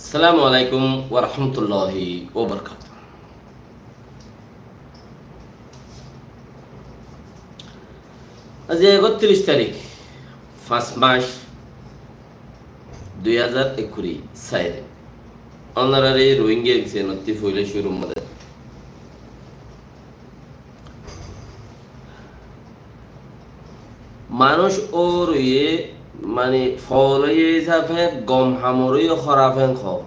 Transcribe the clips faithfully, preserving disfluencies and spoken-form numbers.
Assalamu alaikum warahmatulláhi wabarakátuhu. Aijja ektiríc tarík, fañs mac, dui házar ekkuri sair. Ónorare Rohingya Insan ottú foila cúrur mazé manúic ór óiye, mani, fool óiye hísafe gom ham ór óiye hóraf en hoó.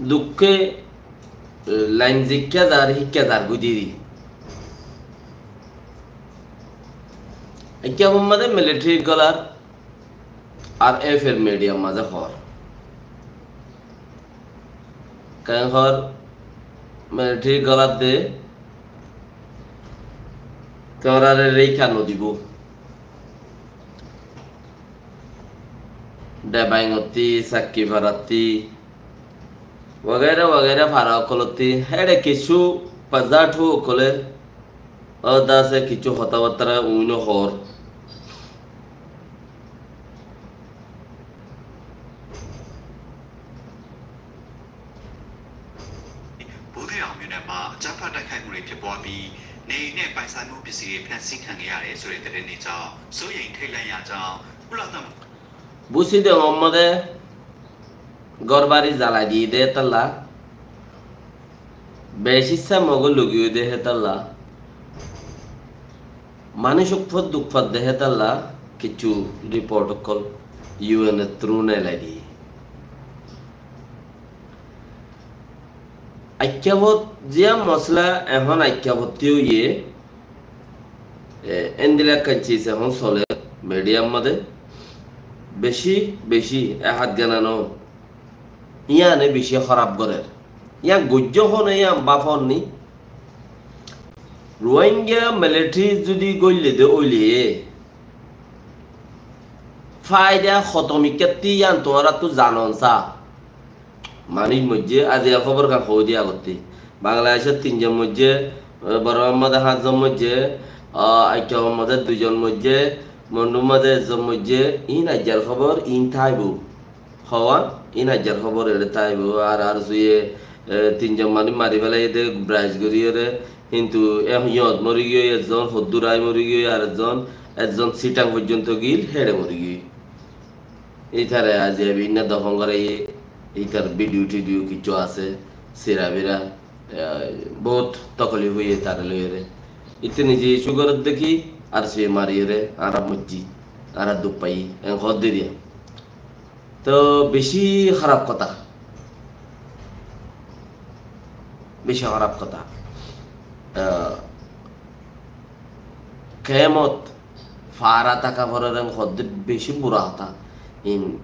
Dukké, eh, lain zikká zar, híkka zar gudiri. Ekká hommade military golar ar F R media mazé hoór. Ken hoór, military golar de, tuáñrare reikka no dibo. Debaingottí, Sakkifarattí, wagaira wagaira fara ókkolottí, héçe kissú pazathu ókkole, ó dase kissú hotábattara uino hoór. Bóde Aumyone ma Japha Dakhai Muri Phibwa Bi, Nei Ne Paisai Mu Pisi Phensi Khangya Re Suri Tere Ni Chao, Soying Thailan Ya Chao, Ula Tam Busidé hommade górbari zalai diyé dé hétalla, beci issá mogol lugi óiye dé hétalla, manúic ókkol duk fadde hétalla, kissú report ókkol U N or through nelai diyé. Aikkabot ziyán mosla ehón aikkabot óiye, e, endilla ekkán sis ehón soler media mazé. Beci, beci, e hátgana no. Yíane beci hóraf gorer. Yían goijjé hone yían báfor ni. Rohingya military zudi goille de óile, faida hoto mikkátti yían tuáñrattú zanon sa. Manúic moijjé, aijja hóbor gán hoói dé agottí. Bangladecót tin zon moijjé, Bormar mazé háñt zon moijjé, a, Aikkabor mazé dui zon moijjé, Mondur mazé ek zon moijjé, iín aijjar hóbor, iín táibo. Hoó, iín aijjar hóbor eçé táibo. Ar, ar suye, e, tin zon manúic mari félaiyé dé, brais goríyore, kintu e, yót mori giyói ek zon, hoddúr ai mori giyói ar ek zon, ek zon Sitang foijjonto gil, héçe mori giyói. Ítare aijja bibinno dofon goráiye, ítar bidiyo tidiyo kissú asé, sira bira, e, bout tokolif óiye tare loiyóre. Íte nize isu gorér dé ki, ar suye mariyóre, añára moijjí, añára duk faiyí, en hoódde diya. Toh beci hóraf hotá, beci hóraf hotá. E, kemot fara táka forer en hoódde beci bura hotá. In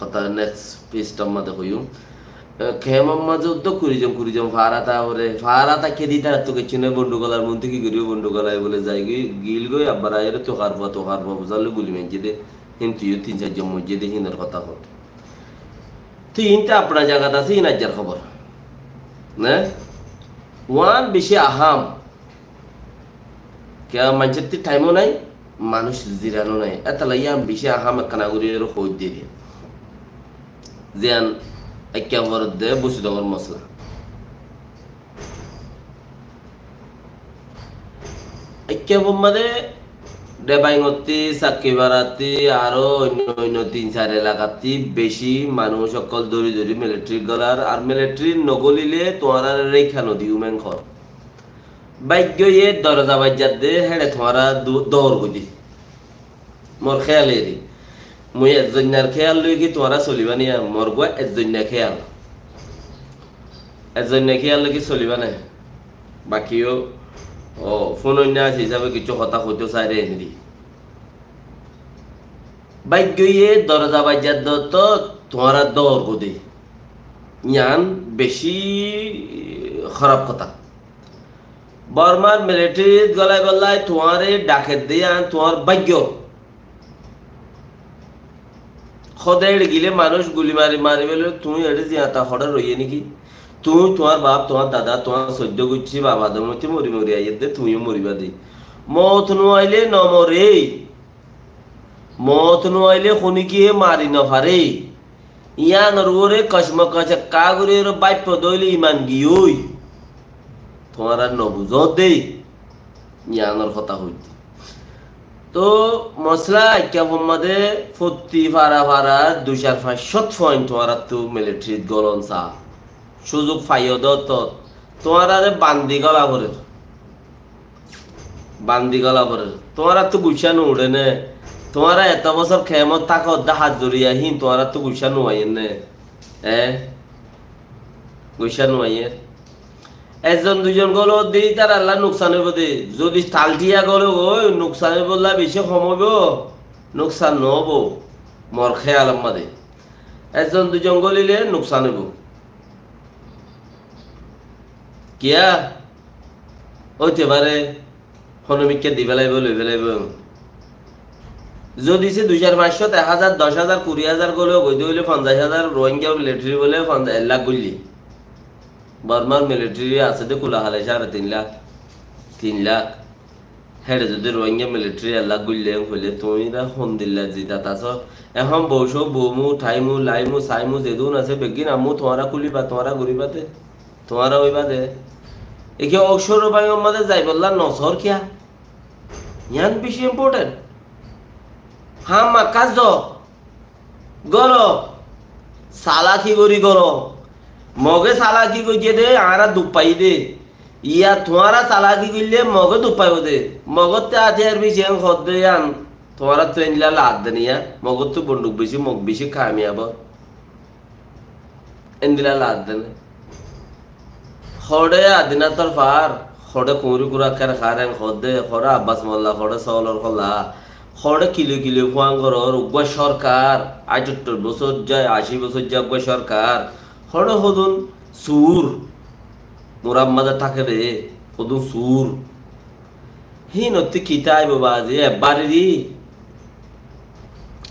hotá next page or mazé hoiyum. E, kemor mazé uddúa kuri zon, kuri zon fara táka fore. Fara táikke de ítarattú kessú nai, bonduk olar muúntu ki goríbo, bonduk olai bole zaigói, gilgói, abbar aiyóre tuhar fua, tuhar fua buzar loi guli maijjé de. Kintu yó tin sair zon moijjé de, hínor hotá hoór. Te iín te apnar zagat asé, iín aijjar hóbor. Ne? Uán beci aham. Kiyá maincór ttu thaim ó nai, manúic ziran ó nai. Étalla yían bicí aham ekkán gorí aró hoóidde. Ziyán ekká hoór de Busidongor mosla. Ekká hoór de Debaingottí, Sakkibarattí, aró oinno oinno tin sair elakattí bicí manúic ókkol dóri dóri militari golar, ar militari nogolile tuáñrare reikká nodiyum en hoór. Báiggoye doroza baijjat de, héçe tuáñra du-, doór goi de. Mor kéyal eri. Mui ezzoinnar kéyal loi ki tuáñra soliba niya? Mor gua ezzoinna kéyal. Ezzoinna kéyal loi ki soliba ne? Baki yó, o, fúnoinna asé hísabe kissú hotá hoitó saire eni di. Báiggoye doroza baijjat de to tuáñra doór goi de. Yián bicí hóraf hotá. Bormar militarit golaibolla tuáñre dhake de yían tuáñr báiggo. Hóde eçé gile manúic guli mari mari fele, tuñí eçé ziyata hoçé roiyé né ki? Tuñí, tuáñr baf, tuáñr dada, tuáñr soiddó guccí, baf Adom ottú mori mori aiyé de, tuñí yó moriba de. Moot no aile no more. Moot no aile honikiye mari no fare. Yíanor uore kocmokoc ekká gorí ore báippodé óile iman giyói. Tuáñra nobuzó dé, yíanor hotá hoitté. Tóu mosla ekká fommade fottí fara fara dui cár fañs cót foin tuáñrattu militrit golon saá. Cúzuk faiyó dé ottót, tuáñrare bandi gola forer. Bandi gola forer. Tuáñrattu guccá no uçé né? Tuáñra eto bosór kemot táko dé, házoriya hín tuáñrattu guccá no aiyér né? E? Guccá no aiyér. Ezzon duizon gole dé ítarallá nuksan óibo dé. Zodi talthiya gole goi, nuksan óibolla beci hom óibo, nuksan no óibo. Mor héyalor mazé ezzon duizon golile nuksan óibo. Kiyá? Óite fare, hono mikká di félaibo, loi félaibo. Zodi se dui cár fañs cót, ek házar, doc házar, kuri házar gole goi dé óile fonzaic házar Rohingya militari bole fonzaic, ek lak goille. Bormar militari asé dé kula hale sáre tin lak, tin lak. Héçe zodi Rohingya militari ellá guille hoile tuñíra hondilla zidat asó? Ehón boucó, boumú, tháimú, láimú, sáimú, zedún asé beggín ammú tuáñra kúliba, tuáñra goríba de, tuáñra óiba de. Eke Okcór Báñgor mazé zaibollá nosór kiyá? Yián beci important. Hámaka zo. Golo, salaki gorí golo. Moge salaki goijjé dé, añára duk faiyí dé. Iyá tuáñra salaki goillé Moge duk faibo dé. Mogottú átiyar beci en hoddé yián, tuáñrattú endilla laadde né yá. Mogottú bonduk beci, Mog beci kamiyab. Endilla laadde né. Hoçé adinator far, hoçé kuñri kura ker haren hoddé, hoçé Abbas Molla, hoçé Soolor Holla, hoçé kile kile fuan goror, uggúa sorkar, aicottor bosór zai, aci bosór zai uggúa sorkar, hoçé hodún sur, murar mazé táke de, hodún sur. Hínottú kitá aibo bazi, ebbar eri,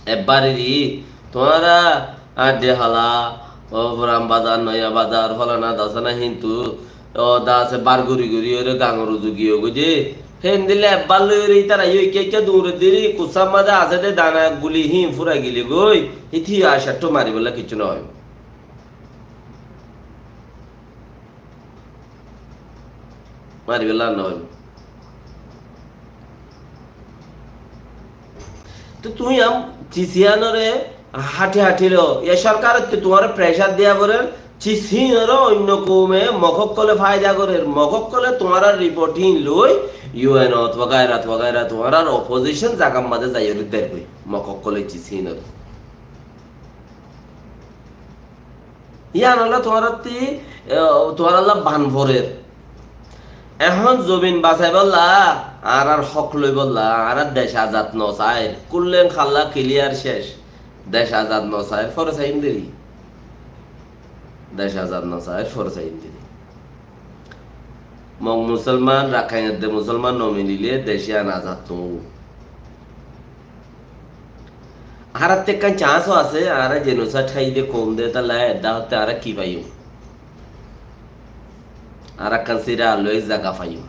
ebbar eri, tuáñra Añárddi hala, ó Furan Bazar, Noya Bazar, folana dasana, hintu ó dase bar guri guri ore gangor uzu giyógoi de. Héndilla ebbar loi ore ítara yó ikká ikká duñre diri, kussar mazé asé de dana guli hín fura gili goi, híti acattú maribólla kiccú no óibo. Maribólla no óibo. Tó tuñí am cis yíanore háthi háthi lo, yá sorkarottú tuáñre pressure diya forer, cis híinore oinno koume Mog ókkole faida gorer, Mog ókkole tuáñrar report híin loi U N ot wagaira wagaira tuáñrar opposition zagar mazé zaiyore dergoi, Mog ókkole cis híinore. Yíanolla tuáñrattí, e, tuáñralla ban forer. Ehón zobin basaibólla, añárar hók loibólla, añárar dec azad no sair. Kullen halla clear cec. Dec azad no sair, fore saiyum deri. Dec azad no sair, fore saiyum deri. Mog musolman, Rakhain edde musolman no milile dec yián azad no óibo. Añárattú ekkán chance ó asé, añára genocide háiye de koum de, tálla edda hotte añára ki faiyum? Añára ekkán sira loi zaga faiyum.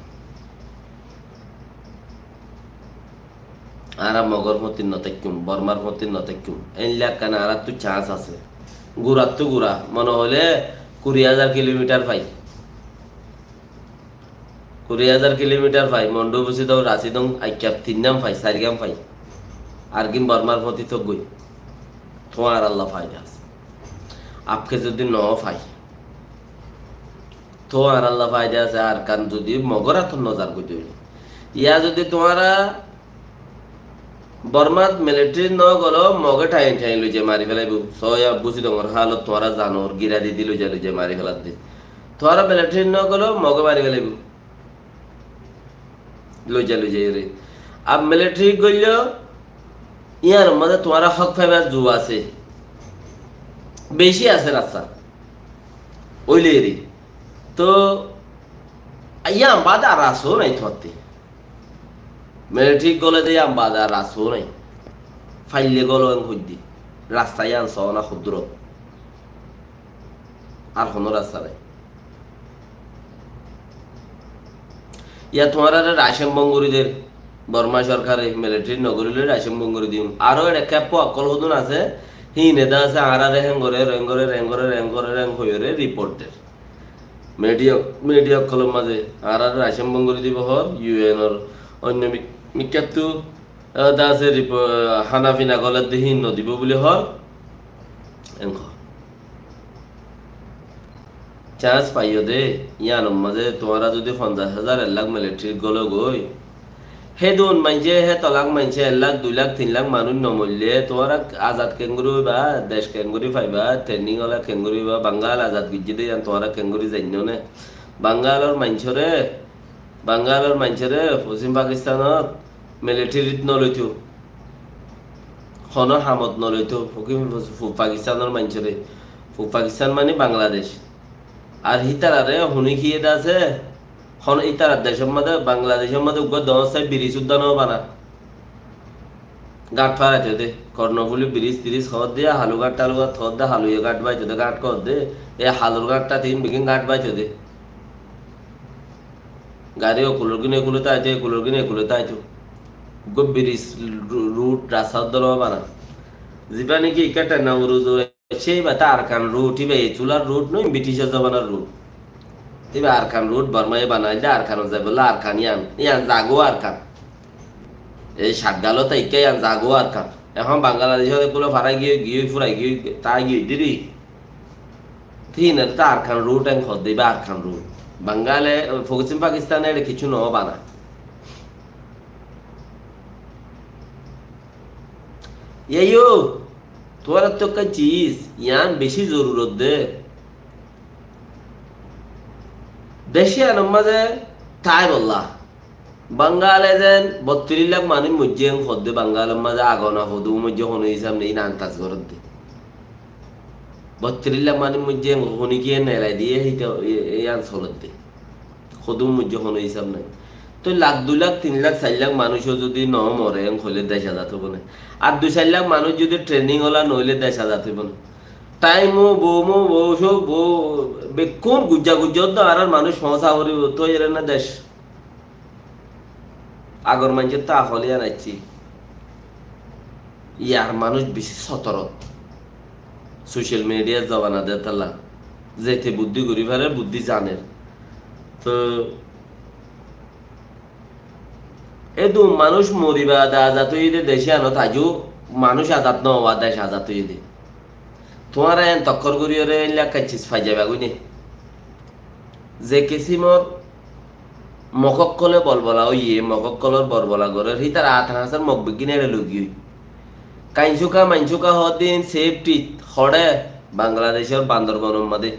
Añára Mogor fóñti no táikkun, Bormar fóñti no táikkun. Éilla ekkán añárattú chance asé. Gurattú gura, mone hoile kuri házar kilomitar fai. Kuri házar kilomitar fai, Mondu, Busidong, Rasidong, Aikka tinnán fai, sairgán fai. Argin Bormar fóñti tóggoi. Tuáñralla faida asé. Apke zodi no fai, tuáñralla faida asé, Arkan zodi Mogor átot no zargoi de óile. Yá zodi tuáñra Bormat militari no golo, Moge thain thain loizai mari felaibo. Soya Busidongor halot tuáñra zanor, gira di di loizai loizai mari feladde. Tuáñra militari no golo, Moge mari felaibo. Loizai loizai ore. Ar militari goille, yíanor mazé tuáñra hók faibar zu asé. Beci asé rasta. Óile ere. Tó, yían bade ar rasta nai tuáñrattú. Militari gole de yían bade ar rasta nai. Faille golo en hoidde. Rasta yían sóna hoddúr. Ar hono rasta nai. Yá tuáñrare racen bon gori der. Borma sorkare militari no gorile racen bon gori diyum. Aró ere keppo okkol hodún asé. Híine de asé, añáráre héng gorér, héng gorér, héng gorér, héng gorér, héng hoiyóre report der. Media, media ókkolor mazé añáráre raicón bon gorí dibo hoór, U N or oinno mik-, mikkáttu, ah, de asé, repo-, hána fina golér de híin no dibo buli hoór, héng hoór. Chance faiyó de, yíanor mazé tuáñra zudi fonzaic házar, ek lak military golo goi, hédun maincé, héto lak maincé, ek lak, dui lak, tin lak manúic no moille, tuáñra azad kengori óiba, dec kengori faiba, training ola kengori óiba, Bangal azad goijjé de yían tuáñra kengori zainnó né? Bangalor maincóre, Bangalor maincóre Foccím Pakistanot militaryt no loito, hono hamot no loito, Foccím, Pub Pakistanor maincóre, Pub Pakistan mani Bangladec. Ar hítarare hone kiyé de asé, hon ítarar decor mazé, Bangladecor mazé uggúa doñr sai bridge uddá no bana. Gat faraito de, Kornofuli bridge tridge hoódde, Halugat Talugat hoódde, Haluya gat baito de, gat hoódde, e Halur gatta tin beggín gat baito de. Gari okulor gín ekule taito, ekulor gín ekule taito. Uggúa bridge ru-, road rasta uddá no bana. Ziba niki ikká tenna uruzu Sei bata Arkan road, iba e tular road noi, British or zobanar road. Iba Arkan road, Bormaye banail de Arkanot zaibolla Arkan iyan, iyan zaga Arkan. Ei Satgalot ikka iyan zaga Arkan. Ehón Bangladecot ekkulo fara giyói, giyói furai giyói, ta giyói diri. Te inore ta Arkan road en hodde, iba Arkan road. Bangale, Foccím Pakistane ere kessú no bana. Yaiyo, tuáñrattú ekkán ciz, yián bicí zorurot de. Dec iánor mazé táibolla. Bangale zen bottiríc lak manúic moijjé en hodde, Bangalor mazé agona hodú moijjé hono hísab nei, iín antas goródde. Bottiríc lak manúic moijjé en honi kiyé nelai diyé, híte, e, e, yián solodde. Hodú moijjé hono hísab nai. Toi lak, dui lak, tin lak, sair lak manúic ó zudi no more, en hoilé dec azad óibo né? Ar dui sair lak manúic zudi training ola no óile dec azad óibo né? Taim ó, boum ó, bou só, bou, bekkún gujja gujja ódde añárar manúic foóñsa foribó, toi ere na dec. Agor maincóttu ahol yián aiccé. Yar manúic bicí sotorot. Social media zobana de tala. Zete buddí gorí farer, buddí zaner. Toi, edún manúic mori baade azad óiye de dec iánot, aijjó manúic azad no ówa dec azad óiye de. Tuáñra en tokkor goríyore eilla ekkán ciz fai zaiba goi né. Ze kisimor Mog ókkole bolbola óiye, Mog ókkolor bolbola gorér, hítar atar hañsar Mog beggín eçe loi giyói. Kainsuka mainsuka hoddin safety hoçé Bangladecor Bandorbonor mazé.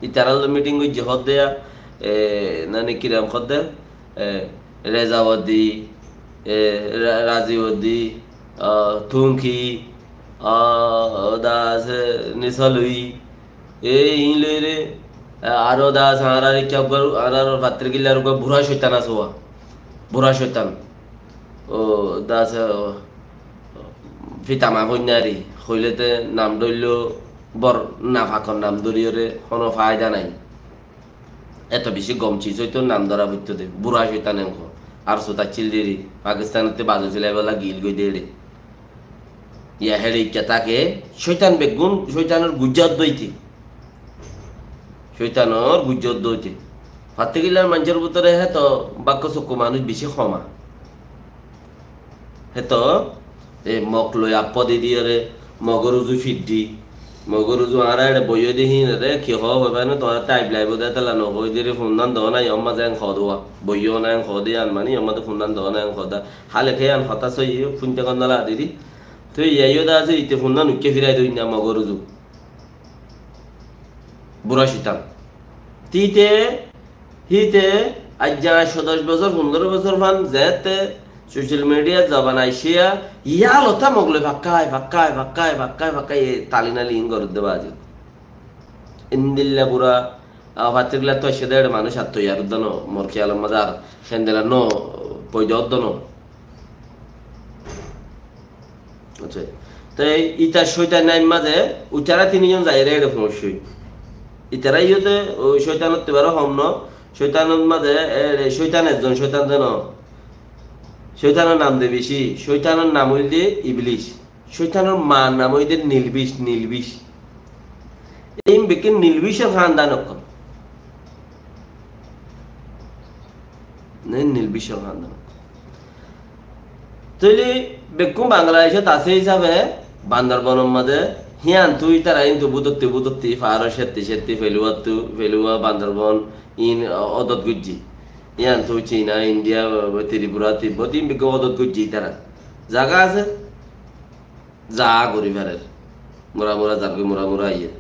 Itarar loi meeting goijjé hoddé, e, nani kiram hoddé, e, Rezawadi, e, Ra-, Raziwadi, a, Tunki, a, oda asé Nisalui, e, iín loire, a, aró oda asé, añárar ikká uggwá, añárar fattirkillar uggwá bura coitan asé uwá. Bura coitan. O, oda asé, o, fitama foinnari, hoilete nam dhoillo, bor nafakor nam dhoriyore, hono faida nai. Eto bicí gom ciz óito nam dóra foitto de, bura coitan en hoó. Ar sut accíl deri, Pakistanotte bazu silaibolla gil goi de ere. Yá héçe ikká táke, coitan beggún, coitanor gujjá ódde óite. Coitanor gujjá ódde óite. Fattikillar maincór bútore héto bakko sukku manúic bicí homa. Héto, e, Mog loi appo di diyore, Mogor uzu fiddi, Mogor uzu añára eçe boiyó de híinore, ki hoó hoi fano, tuáñratte aib laibo de tala no hoi deri, fúnnan do na, yomma zen hoó de uwá, boiyó na en hoó de, yián mani, yomma de fúnnan do na en hoó de, hale ke yián hotá sóiyi, fúnte gonnala deri. Toi yaiyo de asé, ite fúnnan uikké firai doi na, Mogor uzu. Bura coitan. Tite Híte aijja añctho doc bosór, fundóro bosór fán zeéñtte social media zobana aiccé, yá, yían lotá Mog loi fakkai, fakkai, fakkai, fakkai, fakkai, e tali nali iín gorédde bázi. Endilla bura, a, fattíkilla tó aiccé dé, eçé manúic ar toiyar óddo no, mor kiyalor mazé ar héndilla no, foida óddo no. Accá. Te ita cóitan aimma de, uitará tin zon zaiyóre eçé foóñiccé. Itará iyóte, o cóitanottu baró hom no, cóitanor mazé, e, cóitan ekzon cóitan de no. Cóitanor nam de bicí, cóitanor nam óilde Iblis. Cóitanor maar nam óilde Nilbic, Nilbic. Ei bekkún Nilbicor hándan ókkol. Nei, Nilbicor hándan ókkol. Tóile bekkún Bangladecót asé hísabe Bandorbonor mazé híyantu ítara intu bútotti bútotti faáror cétti cétti Feluwattu, Feluwa, Bandorbon, in odot goijjé. Híyantu Cina, India, Tripura, Tibbot, in beggún odot goijjé ítara. Zaga asé, za gorí farer. Mura mura zargói, mura mura aiyér.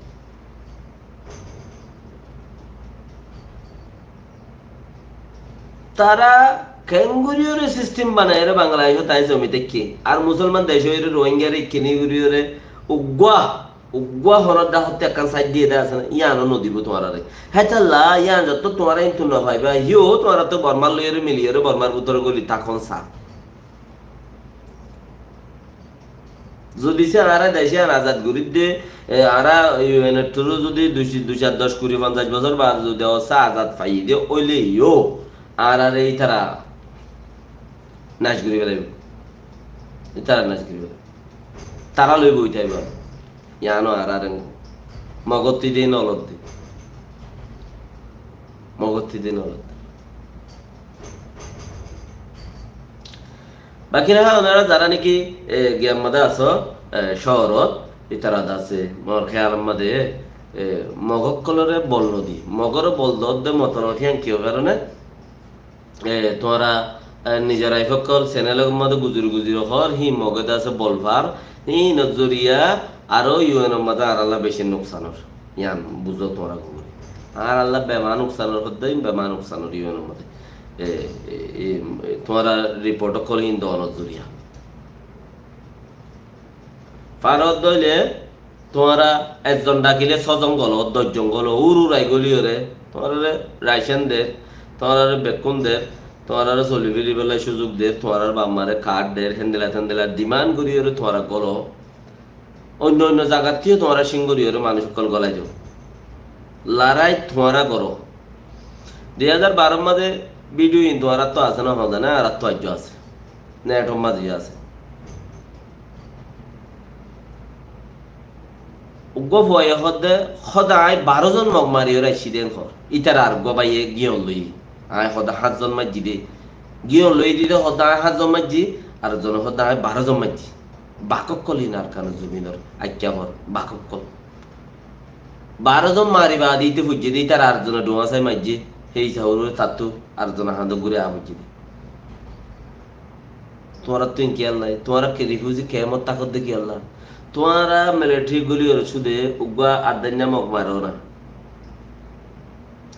Tará keéngoríyoré sistem banaiyóre Bangladecót aái zomi táikke. Ar musolman dec óiyore Rohingyare ikkéngoríyoré uggúa, uggúa honór dháhottú ekkán said diyé dé asé né, yíano nodibóu tuáñráre. Hétolla yían zottót tuáñra intu nofaibá, híyo tuáñrattú Bormár loiyóre miliyóre Bormár bútore góli tákon sa. Zodi se añára dec ián azad gorí de, e, añára U N or through zodi dui, dui, ar doc, kuri, fonzaic bosór baade zodi ossa azad faiyí de óile yó, añáráre ítara nac gorí félaibo. Ítara nac gorí félaibo. Tará loibo ítara ibá. Yíano añáráre Mogottí de nolodde. Mogottí de nolodde. Bakira há onora zará niki, e, giyam mazé asó, e, cóorot, ítara de asé, mor kéyal mazé, e, Mog ókkolore bol nodi. Mogore bol dodde motolob híyan kiyó karone? E, tuáñra, e, nizor aif ókkol senel ókkol mazé guzori guzori hoór, hí Moge de asé bol far, hí nozoriya aró U N or mazé añárálla beci nuksan ór. Yían buzó tuáñra gúguri. Añárálla bema nuksan ór hoddé, bema nuksan ór U N or mazé. E, e, e, tuáñra riport ókkol hín doonor zoriya. Farot dóile, tuáñra ekzon dhakile sózon golo, doczon golo, úr úrai góliyore, tuáñrare raicén der, tuáñrare bekkún der, tuáñrare soli filibálla cúzuk der, tuáñrar baf-mare kaád der, héndila-téndila dhimán goríyore tuáñra golo. Oinno oinno zagattú yó tuáñra cíng goríyore manúic ókkol golai do. Larái tuáñra goró. Dui házar baró mazé bídiyo in tuáñrattú asé né, hoóde né, añárattú aijjó asé. Netor mazé yó asé. Uggúa fuaye hoódde, hoóde aññí baró zon Mog mariyóre aiccí dé hoór. Ítara ar uggúa báiye gíyon loi. Aññí hoóde háñt zon maijjí dé. Gíyon loi dé hoóde aññí háñt zon maijjí, ar zone hoóde aññí baró zon maijjí. Bak ókkol hín Arkanor zobinor, Aikkafor bak ókkol. Baró zon mari baade íte foijjé dé, ítar ar zone dhuwa sai maijjé, hé hísabe tattú ar zone hañdot gúri aá foijjé dé. Tuáñrattú ín kiyólla, tuáñra ki rifuzi kemot tákodde kiyólla? Tuáñra militari gúliyore cúde uggúa addainna Mog maró na.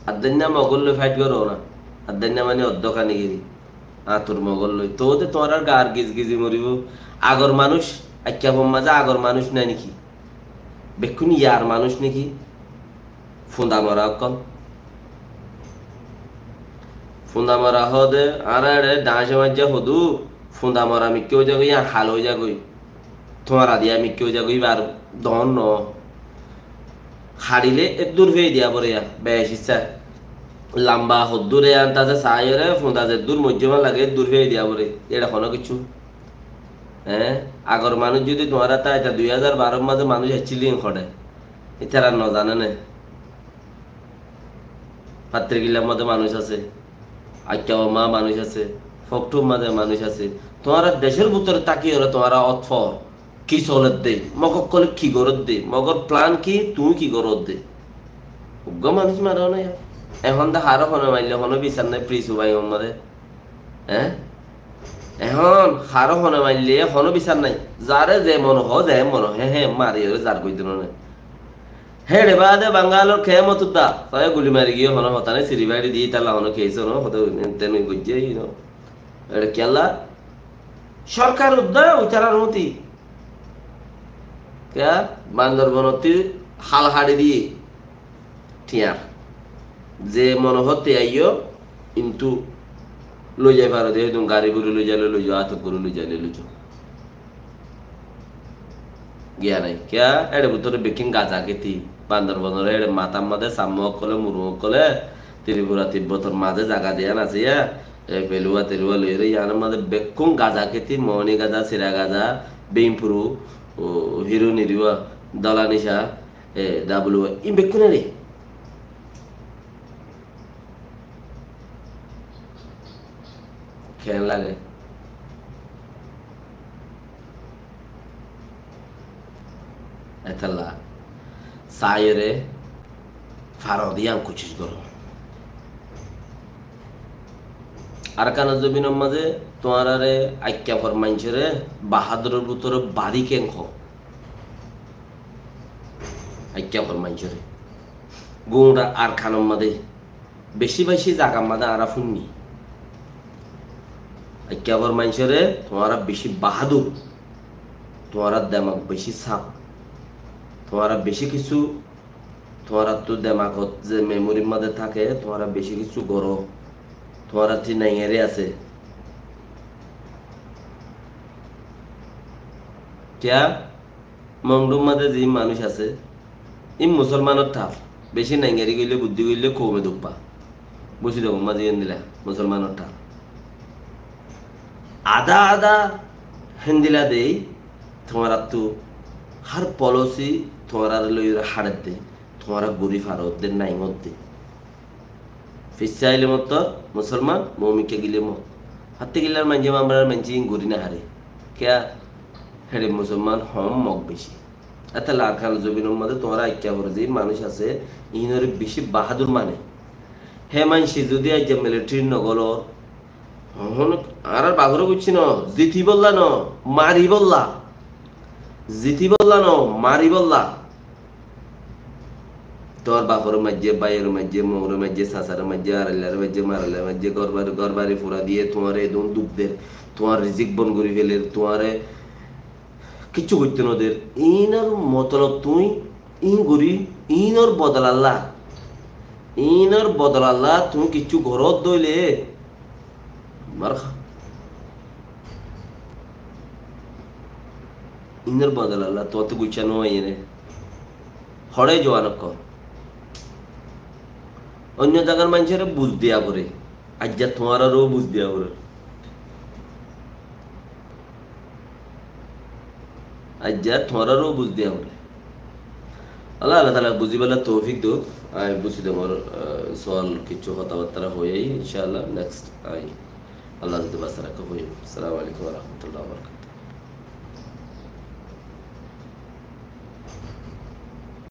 Addainna Mogor loi fait goró na. Addainna mani oddó kanigiri. Añtur Mogor loi. Toóde tuáñrar gar giz gizi moribó. Agor manúic, Aikkafor mazé agor manúic nái niki? Bekkún yar manúic niki? Funda mora ókkol. Funda mora hoóde, añára eçé dhañce maijjá hodú, funda mora mikká ói zagói, yían hal ói zagói. Tuáñra diya mikká ói zagói, íbar doón noó. Haçile eddúr fei diya fore yá, bec issá. Lamba hoddúr e antase saáiyore, funda zeddúr moijjé ma lage, eddúr fei diya fore. Eçé honó kiccú. Eé? Agor manúic zudi tuáñra táita dui házar baró mazé manúic aiccíl ín hoçé. Ítarar nozané né? Fattirkillar mazé manúic asé, Aikkafor mazé manúic asé, Fokthur mazé manúic asé. Tuáñra decór bútore tákiyore tuáñra ótfor, ki soledde, Mog ókkole ki goredde, Mogor plan ki, tuñí ki goredde? Uggúa manúic maró na yá. Ehón de haró hone maille honó bisar nái, Pri Subaiyór mazé. Eé? Ehón haró hone maille honó bisar nái. Zare ze mone hoó, ze mone hoó, hé hé mariyore zar goi dino né. Héçe baade Bangalor kemot udda, sabe guli mari giyé honó hotá nái, siri bari di, ítalla honó kes honó hotá nái, enten goijjé, you know. Eçé kiyólla? Sorkar udda, itarar moti. Kiyá? Bandorbonottu hal haçi diyé. Thiañ. Ze mone hoó te aiyó, kintu loi zai faro de, hédun gari buri loi zaile loi zo, atok gori loi zaile loi zo. Giya nai. Kiyá? Eçe bútore bekkín gaza keti. Bandorbonor eçe matar mazé Sammo ókkole, Murung ókkole, Tripura, Tibbotor mazé zaga ziyán asé yá, e, Beluwa, Teluwa loiyóre yíanor mazé bekkún gaza keti, Mohoni gaza, Sira gaza, Beimpuru, o, Hiru Niriwa, Dala Nisa, e, W A, in bekkúnore. Ken lage? Etalla saiyore faro diyan kucíc goró. Arkanor zobinor mazé tuáñrare Aikkafor maincóre bahaduror bútore bari ken hoó. Aikkafor maincóre. Gura Arkanor mazé beci beci zagar mazé añára fúinni. Aikkafor maincóre tuáñra beci bahadur. Tuáñrar demak beci saf. Tuáñra beci kissú, tuáñrattu demakot ze memorir mazé táke, tuáñra beci kissú goró. Tuáñrattú naingeri asé. Kiyá? Mongdur mazé ze manúic asé, in musolmanor thal. Beci naingeri goille, buddí goille, koume duk fa. Buzi dógor mazé endilla, musolmanor thal. Ada ada hendilla dei, tuáñrattu hár policy tuáñrare loiyore haçedde, tuáñra guri farodde, naingodde. Fissá aile mottor musolman, moumikká gile mot. Hátte gillar maincé, mambarar maincé in gori no fare. Kiyá? Héçe musolman hom, mok beci. Etalla Arkanor zobinor mazé tuáñra Aikkafor ze manúic asé, inore beci bahadur mane. Hé maincé zodi aijja military no golor, hon, añárar bafore buijjó no, zitibolla no, maribolla. Zitibolla no, maribolla. Tuáñr bafore maijjé, báiyore maijjé, moure maijjé, sasare maijjé, araillare maijjé, maraillare maijjé, górbari, górbari fura diyé, tuáñre edún duk der, tuáñr rizik bon gori feler, tuáñre kissú goittó no der. Inor motolob tuñí in gori, inor bodolalla, inor bodolalla tuñí kissú goródde óile, mar há. Inor bodolalla tuáñttu guccá no aiyé né. Hoçé zuan ókkol. Oinno zagar maincóre buz diya foré. Aijja tuáñraró buz diya foré. Aijja tuáñraró buz diya foré. Allah, Allah taala buzibálla toufik douk. Añí buzí de mor, ah, sual kissú hotábattára hoiyí, incállah, next añí Allah zodi basá raké hoiyí. Assalamu alaikum wa rahmatullahi wa barakatuhu.